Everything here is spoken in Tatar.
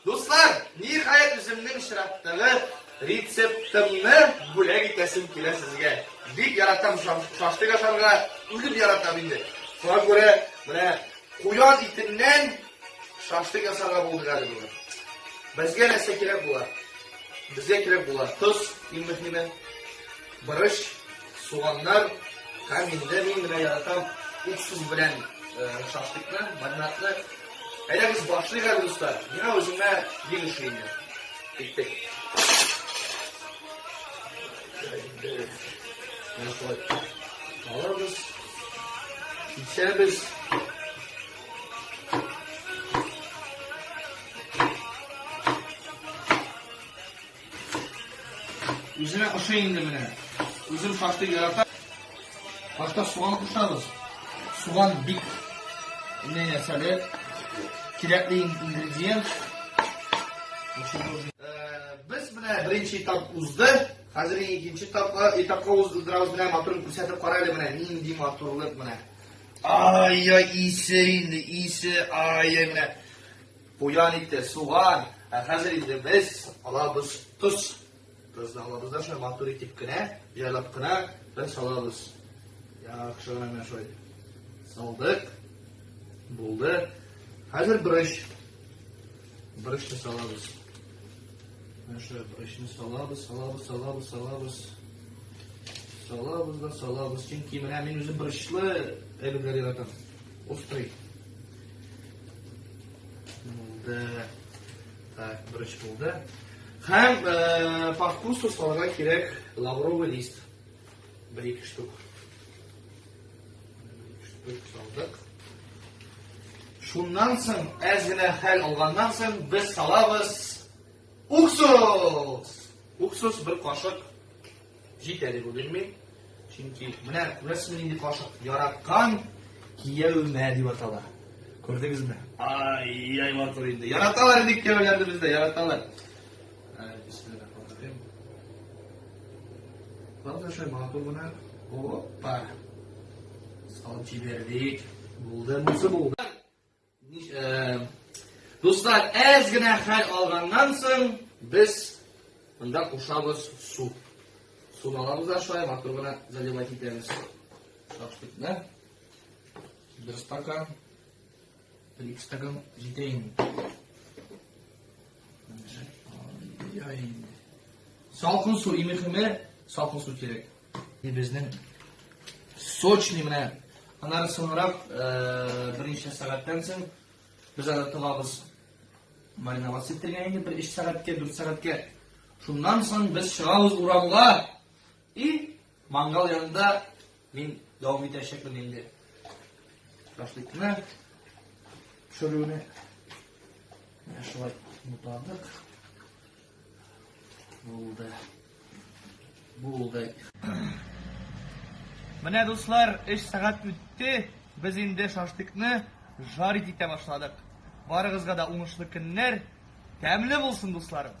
Дуслар, ниһаять үземнең чираттагы рецептымны бүләк итәсем килә сезгә. Бик яратам шашлык ашарга, үлеп яратам инде. Шуңа күрә менә куян итеннән шашлык ясарга булдык әле бүген. Безгә нәрсә кирәк була? Безгә кирәк була тоз, иң мөһиме, борыч, суганнар һәм инде мин менә яратам уксус белән шашлыкны, маринадны. Әйдәгез башлыйк әле, дуслар. Миңа үземә бик ошый инде. Киттек. Менә шулай алабыз, кисәбез. Үземә ошый инде менә. Үзем шашлык яратам. Башта суган кушабыз. Суган бик не нәрсәле, кирәкле ингредиент. Э, без менә беренче этап узды. Хәзер икенче этапка, этапка уздырабыз. Менә матурын күрсәтеп кара әле менә нинди матурлык менә. Ай-яй, исе инде, исе, ай-яй менә. Куян ите, суган. Ә хәзер инде без алабыз тоз. Тозны алабыз да шулай матур итеп кенә, җайлап кына бер салабыз. Яхшы гына менә шулай. Салдык. Булды. Хәзер борыч. Борычны салабыз. Менә шулай борычны салабыз, салабыз, салабыз, салабыз. Салабыз да салабыз. Чөнки менә мин үзем борычлы әйберләр яратам. Острый. Булды. Так, борыч булды. Һәм э, по вкусу салырга кирәк лавровый лист. Бер ике штук. Бер ике штук салдык. Шуннан соң, әз генә хәл алганнан соң, без салабыз уксус. Уксус бер кашык Җитә дип уйлыйм мин. Чөнки менә күрәсезме нинди кашык? Яраткан кияүмә дип атала. Күрдегезме? Ай-яй матур инде. Яраталар инде кияүләрне бездә, яраталар. Бисмиллаһир-рахманир-рахим. Главное, шулай матур гына. Опа. Салып җибәрдек. Булды, бусы булды. Дуслар, әз генә хәл алганнан соң без монда кушабыз су. Суны алабыз да шулай матур гына заливать итәбез. Шашлыкны. Бер стакан, бер ике стакан җитә инде. Салкын су, иң мөһиме, салкын су кирәк. Безнең сочный менә аннары соңрак берничә сәгатьтән соң без аны тыгабыз мариноваться итергә инде бер 3 сәгатькә, 4 сәгатькә. Шуннан соң без чыгабыз урамга и мангал янында мин дәвам итәчәкмен инде. Шашлыкны пешерүне. Менә шулай бутадык. Булды. Булды. Менә, дуслар, 3 сәгать үтте. Без инде шашлыкны жарить итә башладык. Барыгызга да уңышлы көннәр. Тәмле булсын, дусларым.